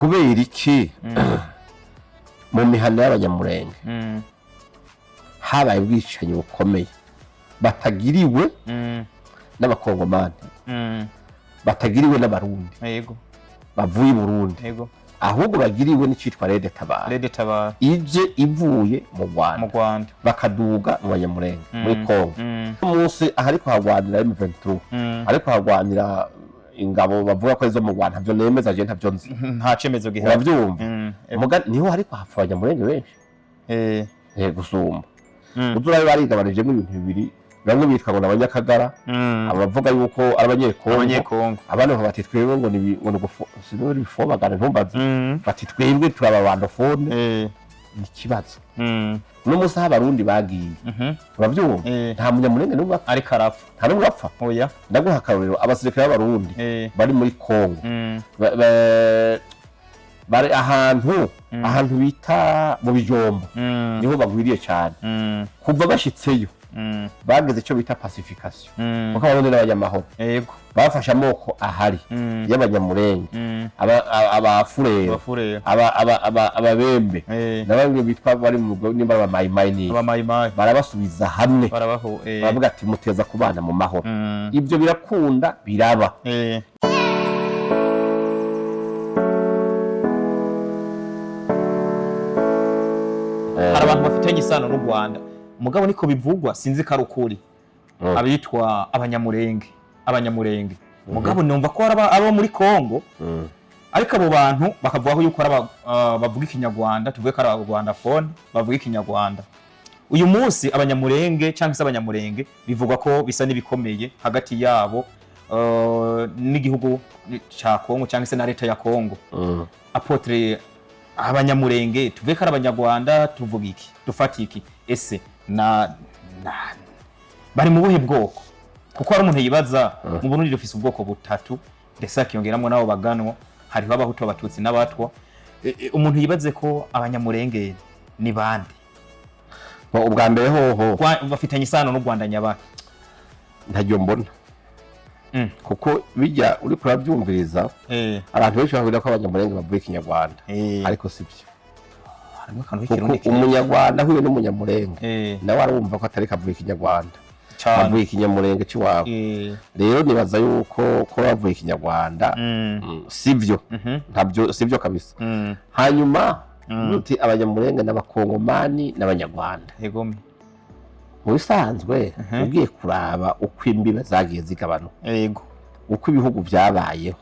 Kubera iki mu mihana y'Abanyamurenge habaye ubwicanyi bukomeye batagiriwe n'Abakongomani, batagiriwe n'Abarundi bavuye i Burundi, ahubwo bagiriwe n'icitwa RED Tabara, RED Tabara, ije ivuye mu mu Rwanda, Rwanda, bakaduga mu Banyamurenge muri Kongo? Umunsi ahariko hagwanira M23, ariko hagwanira ingabo bavuga ko arizo mu Rwanda, ntavyo nemeza je, ntavyo nzi. Nta cemezo gihari. Uravyumva? Muga niho hariko hapfa Abanyamurenge benshi gusumba. Uzi urabe, barigabanijemo ibintu bibiri: bamwe bitwa ngo ni Abanyakagara, abavuga yuko ari Abanyekongo, Abanyekongo. abandi bakavuga bati twebwe ngo ni ngo ni sinzi ibifobagane, ntumbaze, bati twebwe turi Abarwandofone. Ni ikibazo. Uno munsi aho Abarundi bagiye, uravyumva, nta Munyamurenge n'umwe apfa. Ariko arapfa. Nta n'umwe apfa. Oya. Ndaguha akarorero: abasirikare b'Abarundi bari muri Kongo, bari ahantu bita mu Bijombo, niho bagwiriye cyane. Kuva bashitseyo, bageze icyo bita pacification, kuko Abarundi n'abanyamahoro. Bafashe amoko ahari y'Abanyamurenge, Abafurero, Abafurero, Ababembe na bamwe bitwa bari mu nimba ari Abamayimayi ni Abamayimayi, barabasubiza hamwe, barabaho. baravuga ati muteza kubana mu mahoro. Ibyo birakunda, biraba. Hari abantu bafitanye isano n'u Rwanda, mugabo niko bivugwa, sinzi ko ari ukuri, abitwa Abanyamurenge, mugabo numva ko hari abo muri Kongo, ariko abo bantu bakavuga yuko ari bavuga Ikinyarwanda, tuvuge ko ari Abarwandafone bavuga Ikinyarwanda. Uyu munsi Abanyamurenge cyangwa se Abanyamurenge bivugwa ko bisa n'ibikomeye hagati yabo n'igihugu cya Kongo cyangwa se na leta ya Kongo. Apôtre, Abanyamurenge tuvuge ko ari Abanyarwanda, tuvuga iki, dufata iki? Ese na bari mu buhe bwoko? Kuko hari umuntu yibaza, mu Burundi dufise ubwoko butatu, ndetse hakiyongeramo n'abo baganwa, hariho Abahutu, Abatutsi n'Abatwa. Umuntu yibaze ko Abanyamurenge ni bande? Bo, ubwa mbere hoho, Bafitanye isano n'u Rwanda nyabaki? Ntaryo mbona, kuko bijya uriko urabyumviriza, abantu benshi bavuga ko Abanyamurenge bavuga Ikinyarwanda, ariko sibyo. Harimo akantu Kuko k'ikirundi. Umunyarwanda ahuye n'Umunyamurenge, nawe arumva ko atari kavuga Ikinyarwanda, avuga Ikinyamurenge cy'iwabo. Rero nibaza yuko ko bavuye Ikinyarwanda, sibyo, ntabyo, sibyo kabisa. Hanyuma uti Abanyamurenge n'Abakongomani n'Abanyarwanda, Yegome. Mu bisanzwe, ugiye kuraba uko imbibe zagiye zigabanuka, uko ibihugu byabayeho,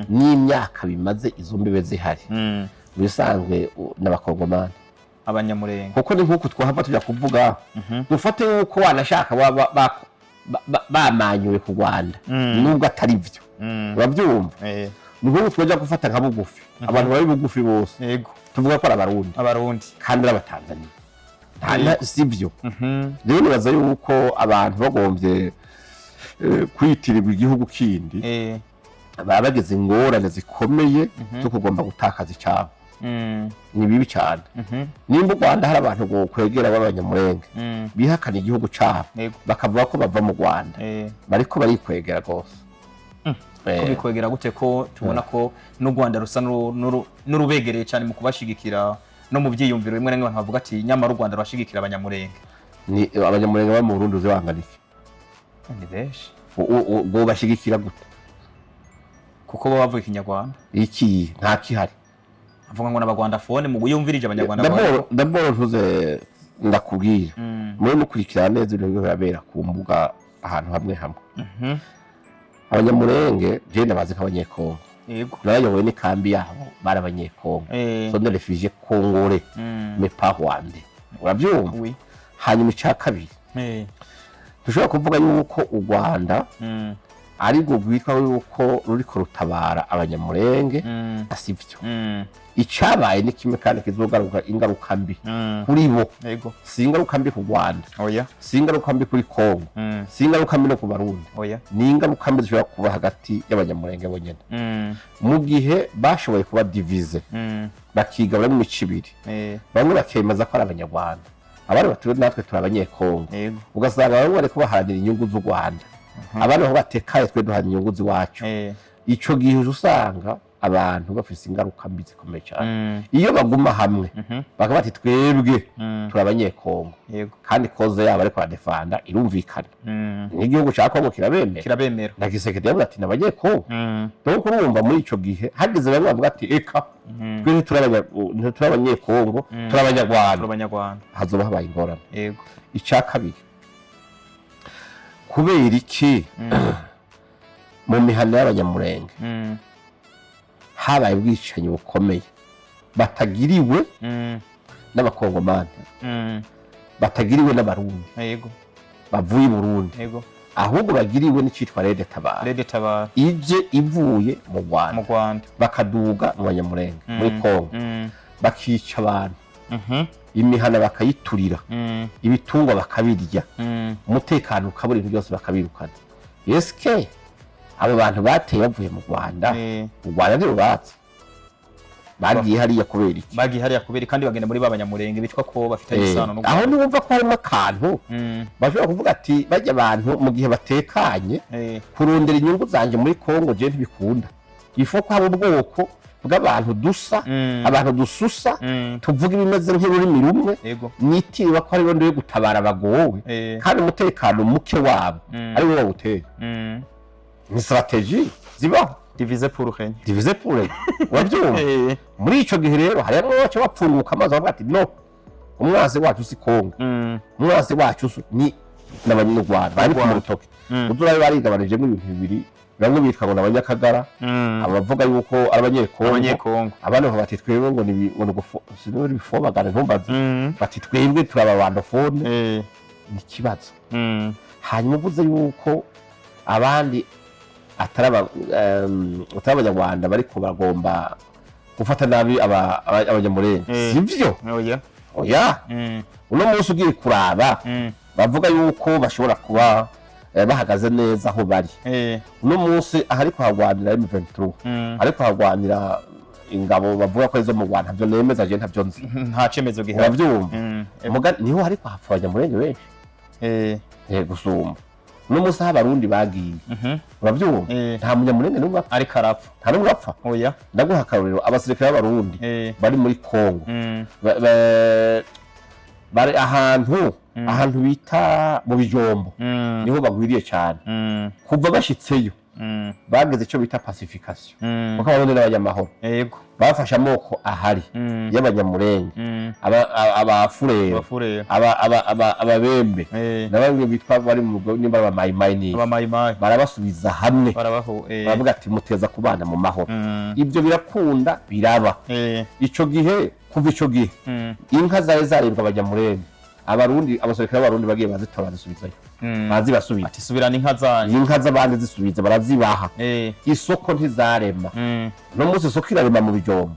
n'imyaka bimaze izo mbibe zihari, mu bisanzwe n'Abakongomani. Abanyamurenge. Kuko ni nk'uku twahava tujya kuvuga, dufate yuko wanashaka baba bamanyuwe ku Rwanda, nubwo atari byo, urabyumva? Ni nk'ubu twajya gufata nka bugufi, abantu bari bugufi bose, tuvuga ko ari Abarundi, Abarundi. kandi ari Abatanzaniya. Si byo. Rero nibaza yuko abantu bagombye kwitirirwa igihugu kindi, baba bageze ingorane zikomeye zo kugomba gutakaza icyabo. Ni bibi cyane. Nimba u Rwanda hari abantu kwegera b'Abanyamurenge bihakana igihugu cyabo, bakavuga ko bava mu Rwanda, bariko barikwegera rwose. Ko bikwegera gute, ko tubona ko n'u Rwanda rusa n'urubegereye cyane mu kubashigikira no mu byiyumviro? Rimwe na rimwe abantu bavuga ati nyamara u Rwanda rurashigikira Abanyamurenge. Ni Abanyamurenge baba mu Burundi uzi bangana iki? Ni benshi. Bwo bashigikira gute? Kuko baba bavuga Ikinyarwanda. Iki nta kihari. Avuga ngo n'Abagwandafone mu yumvirije Abanyarwanda. D'abord ntuze ndakubwira, muri mukurikirana neza ibintu biriko birabera ku mbuga ahantu hamwe hamwe. Abanyamurenge je ndabazi nk'Abanyekongo. Nabayoboye n'ikambi yabo bari Abanyekongo, sont des réfugiés congolais, mais pas rwandais, urabyumva? Oui. Hanyuma icya kabiri, dushobora kuvuga yuko u Rwanda aribwo rwitwa yuko ruriko rutabara Abanyamurenge, sibyo. Icabaye ni kimwe kandi kizogaruka ingaruka mbi kuri bo. Si ingaruka mbi ku Rwanda, Oya. si ingaruka mbi kuri Kongo, si ingaruka mbi no ku Barundi. Oya. Ni ingaruka mbi zishobora kuba hagati y'Abanyamurenge bonyene, mu gihe bashoboye kuba divisés, bakigaburamo imico ibiri, bamwe bakemeza ko ari Abanyarwanda, abandi bati natwe turi Abanyekongo. Ugasanga bamwe bariko baharanira inyungu z'u Rwanda, abandi aho batekaye twe duharanira inyungu z'iwacu. Ico gihe uca usanga Abantu bafise ingaruka mbi zikomeye cyane. Iyo baguma hamwe, bakavuga bati: "Twebwe turi Abanyekongo," kandi cause yabo ariko baradefanda irumvikana, nk'igihugu ca Kongo kirabemera. Kirabemera. Na Tshisekedi yavuze ati: "Ni Abanyekongo." Donc urumva, muri ico gihe hageze bamwe bavuga ati: "Eka, twe ntituri Abanyekongo, turi Abanyarwanda," Turi Abanyarwanda. hazoba habaye ingorane. Icya kabiri, kubera iki mu mihana y'Abanyamurenge habaye ubwicanyi bukomeye batagiriwe n'Abakongomani, batagiriwe n'Abarundi bavuye i Burundi, ahubwo bagiriwe n'icitwa RED Tabara, RED Tabara. ije ivuye mu Rwanda, Mu Rwanda. bakaduga mu Banyamurenge muri Kongo, bakica abantu, imihana bakayiturira, ibitungwa bakabirya, umutekano ukabura, ibintu byose bakabirukana? Eske abo bantu bateye bavuye mu Rwanda, u Rwanda ntirubatse? Bagiye hariya kubera iki? Bagiye hariya kubera, kandi bagenda muri ba Banyamurenge bitwa ko bafitanye isano n'u Aho Rwanda. ntiwumva ko harimo akantu bashobora kuvuga ati: "Bajya abantu mu gihe batekanye, kurondera inyungu zanje muri Kongo je ntibikunda, ifo ko haba ubwoko bw'abantu dusa, abantu dususa, tuvuga ibimeze nk'ururimi rumwe, nitiriwe ko aribo ndiwe gutabara abagowe, kandi umutekano muke wabo ari wo bawuteye." Ni stratégie zibaho. Diviser pour régner. Diviser pour régner, urabyumva? Muri ico gihe rero hari bamwe baca bapfunguka amazi, bavuga ati: "No, umwansi wacu si Kongo, umwansi wacu ni n'Abanyarwanda bari ku rutoke." Uzurabe, barigabanijemo ibintu bibiri: bamwe bitwa ngo ni Abanyakagara, abo bavuga yuko ari Abanyekongo, Abanyekongo. abandi bakavuga bati: "Twebwe," ngo ni ngo ni sinzi ibifobagane, ntumbaze, bati: "Twebwe turi Abarwandofone." Ni ikibazo. Hanyuma uvuze yuko abandi atari Abanyarwanda bariko bagomba gufata nabi Abanyamurenge, sivyo? Oya. Oya. Uno munsi ugiye kuraba, bavuga yuko bashobora kuba bahagaze neza aho bari. Uno munsi ahariko harwanira M23, ariko harwanira ingabo bavuga ko izo mu Rwanda, ntavyo nemeza je, ntavyo nzi. Nta cemezo gihari. Uravyumva? Muga niho hariko hapfa Abanyamurenge benshi gusumba uno munsi aho Abarundi bagiye. Uravyumva? Nta Munyamurenge n'umwe apfa. Ariko arapfa. Nta n'umwe apfa. Oya. Ndaguha akarorero: abasirikare b'Abarundi bari muri Kongo, bari ahantu bita mu Bijombo, niho bagwiriye cyane. Kuva bashitseyo, bageze icyo bita pacification, kuko Abarundi n'abanyamahoro. Bafashe amoko ahari y'Abanyamurenge, Abafurero, Abafurero. Ababembe na bamwe bitwa bari mu nimba ari Abamayimayi ni Abamayimayi. barabasubiza hamwe, Barabaho. baravuga ati: "Muteza kubana mu mahoro." Ibyo birakunda, biraba. Ico gihe, kuva ico gihe, inka zari zaribwa Abanyamurenge, Abarundi, abasirikare b'Abarundi bagiye bazitora, bazisubizayo, bazibasubiza. Ati: "Subirana inka zanyu." Inka z'abandi zisubiza, barazibaha. Isoko ntizarema. No munsi isoko irarema mu Bijombo,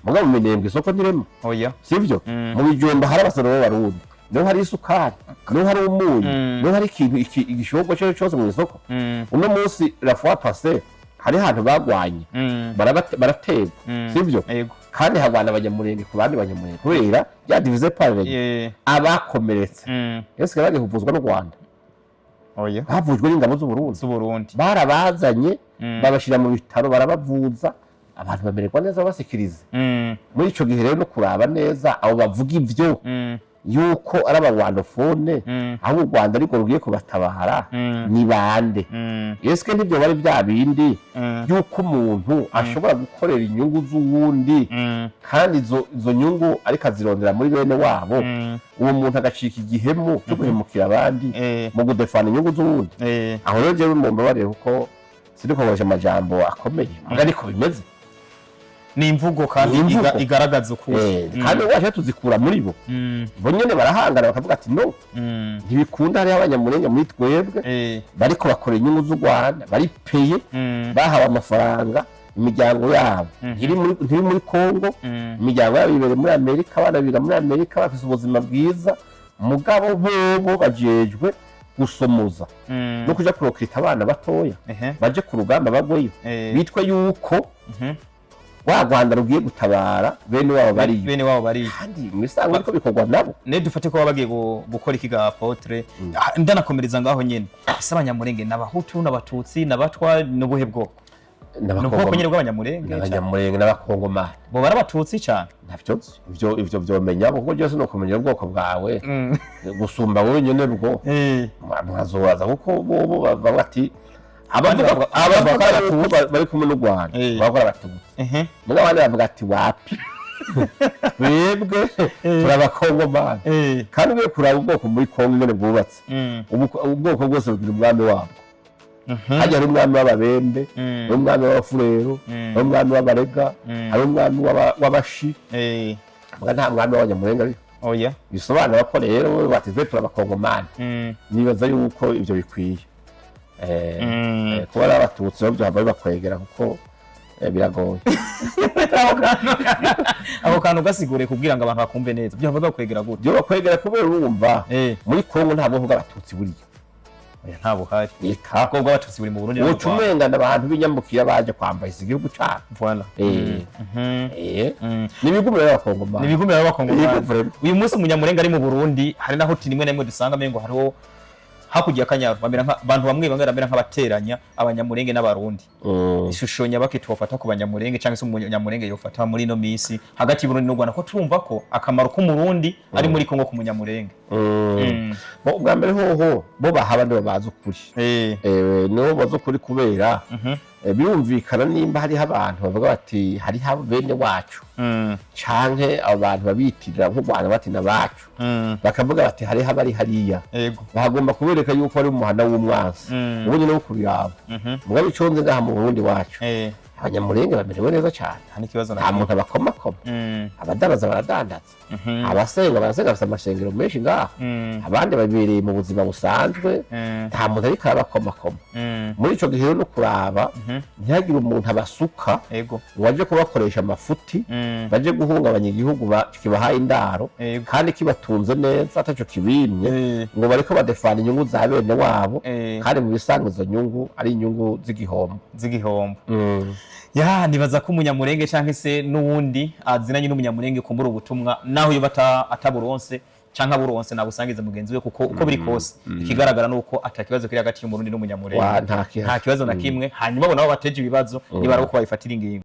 mugabo mu Minembwe isoko ntirema. Oya. Sivyo? Mm. Mu Bijombo hari abasore b'Abarundi, niho hari isukari, niho hari umunyu, niho hari ikintu igishogwa cyo cyose mu isoko. Uno munsi, la fois passée, hari ahantu bagwanye, baraterwa, sivyo? Yego. Kandi hagwana Abanyamurenge ku bandi Banyamurenge kubera bya diviser par régner. Abakomeretse, ese bagiye kuvuzwa n'u Rwanda? Oya. Bavujwe n'ingabo z'Uburundi. Z'Uburundi. Barabazanye, babashyira mu bitaro, barabavuza, abantu bamererwa neza, babasekirize. Muri ico gihe rero, no kuraba neza abo bavuga ivyo yuko ari Abarwandofone, aho u Rwanda ariko rugiye kubatabara, ni bande? Eske ntibyo bari bya bindi yuko umuntu ashobora gukorera inyungu z'uwundi, kandi izo nyungu ariko azirondera muri bene wabo, uwo muntu agacika igihemu cyo guhemukira abandi mu gudefana inyungu z'uwundi? Aho rero jewe mumbabarire, kuko siniko amajambo akomeye, muga ariko bimeze. Ni imvugo kandi Ni imvugo. igaragaza ukuri. Kandi waje tuzikura muri bo, bo nyene barahangana, bakavuga ati: "No, ntibikunda, hariho Abanyamurenge muri twebwe bariko bakora inyungu z'u Rwanda, bari payés, bahawe amafaranga, imiryango yabo ntiri muri Kongo, imiryango yabo ibereye muri Amerika, abana biga muri Amerika, bafise ubuzima bwiza, mugabo bobo bajejwe gusomoza no kuja kurokita abana batoya baje ku rugamba bagweyo, bitwa yuko wa Rwanda rugiye gutabara bene wabo bariyo." Bene wabo bariyo. Kandi mu ariko bikorwa nabo. Ne dufate ko baba bagiye gukora iki ga apôtre? Ndanakomereza ngaho nyene, ese Abanyamurenge n'Abahutu n'Abatutsi n'Abatwa n'ubuhe bwoko? Ni ubwoko nyine bw'Abanyamurenge. N'Abanyamurenge n'Abakongomani. Bo barabatutsi cyane. Ntavyo nzi. Ivyo vyomenya, kuko byose ni ukumenya ubwoko bwawe gusumba wowe nyene bwo mwazobaza, kuko bobo bavuga bati abavuga ko bari kumwe n'u Rwanda bavuga Abatutsi, mugabo abandi bavuga ati wapi, twebwe turabakongomani. Kandi ugiye kuraba ubwoko muri Kongo ingene bwubatse, ubwoko bwose bugira umwami wabwo. Hajya hari umwami w'Ababembe, hari umwami w'Abafurero, hari umwami w'Abarega, hari umwami w'Abashi. Muga nta mwami w'Abanyamurenge ariho. Oya. Bisobanura ko rero bati twe turabakongomani. Nibaza yuko ibyo bikwiye. Kuba ari Abatutsi bo byaba bibakwegera, kuko biragoye. Ako kantu gasigure kugira ngo abantu bakumve neza. Byaba bakwegera gute? Byo bakwegera kubera urumva muri Kongo nta bwoko bw'Abatutsi buriya. Oya, nta buhari. Eka. Ubwoko bw'Abatutsi buri mu Burundi no mu Uca Rwanda. umengana abantu b'inyambukira baje kwambaza igihugu cabo. Voilà. Ni ibigumiro y'Abakongomani. Ni ibigumira y'Abakongomani. Yego, vraiment. Uyu munsi Umunyamurenge ari mu Burundi, hari naho rimwe na rimwe dusanga mengo hariho hakurya ya Kanyaru bamera nka abantu bamwe bamwe baramera nk'abateranya Abanyamurenge n'Abarundi. Ishusho nyabaki twofata ku Banyamurenge, cyangwa se Umunyamurenge yofata muri ino minsi hagati y'Uburundi n'u Rwanda, ko turumva ko akamaro k'Umurundi ari muri Kongo ku Munyamurenge? Bo, ubwa mbere hoho bo bahaba nibo bazi ukuri. Nibo bazi ukuri kubera birumvikana nimba hariho abantu bavuga bati hariho bene wacu, canke abo bantu babitirira nk'u Rwanda bati n'abacu, bakavuga bati hariho abari hariya, bagomba kubereka yuko ari umuhana w'umwansi. Ubu nyine wo kubiraba, mugabo ico nzi ngaha mu Burundi wacu, Abanyamurenge bamerewe neza cane. Nta n'ikibazo na Nta muntu abakomakoma. Abadandaza baradandaza, abasenga barasenga, bafite amashengero menshi ngaha, abandi babereye mu buzima busanzwe. Nta muntu ariko arabakomakoma. Muri ico gihe rero no kuraba ntihagire umuntu abasuka ngo aje kubakoresha amafuti, baje guhungabanya igihugu kibahaye indaro kandi kibatunze neza ataco kibimye, ngo bariko badefana inyungu za bene wabo, kandi mu bisanzwe izo nyungu ari inyungu z'igihombo. Z'igihombo. Ya, nibaza ko Umunyamurenge cyangwa se n'uwundi azinanye n'Umunyamurenge kumbura ubutumwa, naho yoba ataburonse canke aburonse, nabusangize mugenzi we, kuko uko biri kose ikigaragara nuko atakibazo kiri hagati y'Umurundi n'Umunyamurenge. Wa, nta Nta kibazo na kimwe. Hanyuma bo nabo bateje ibibazo, nibaraba uko babifatira ingingo.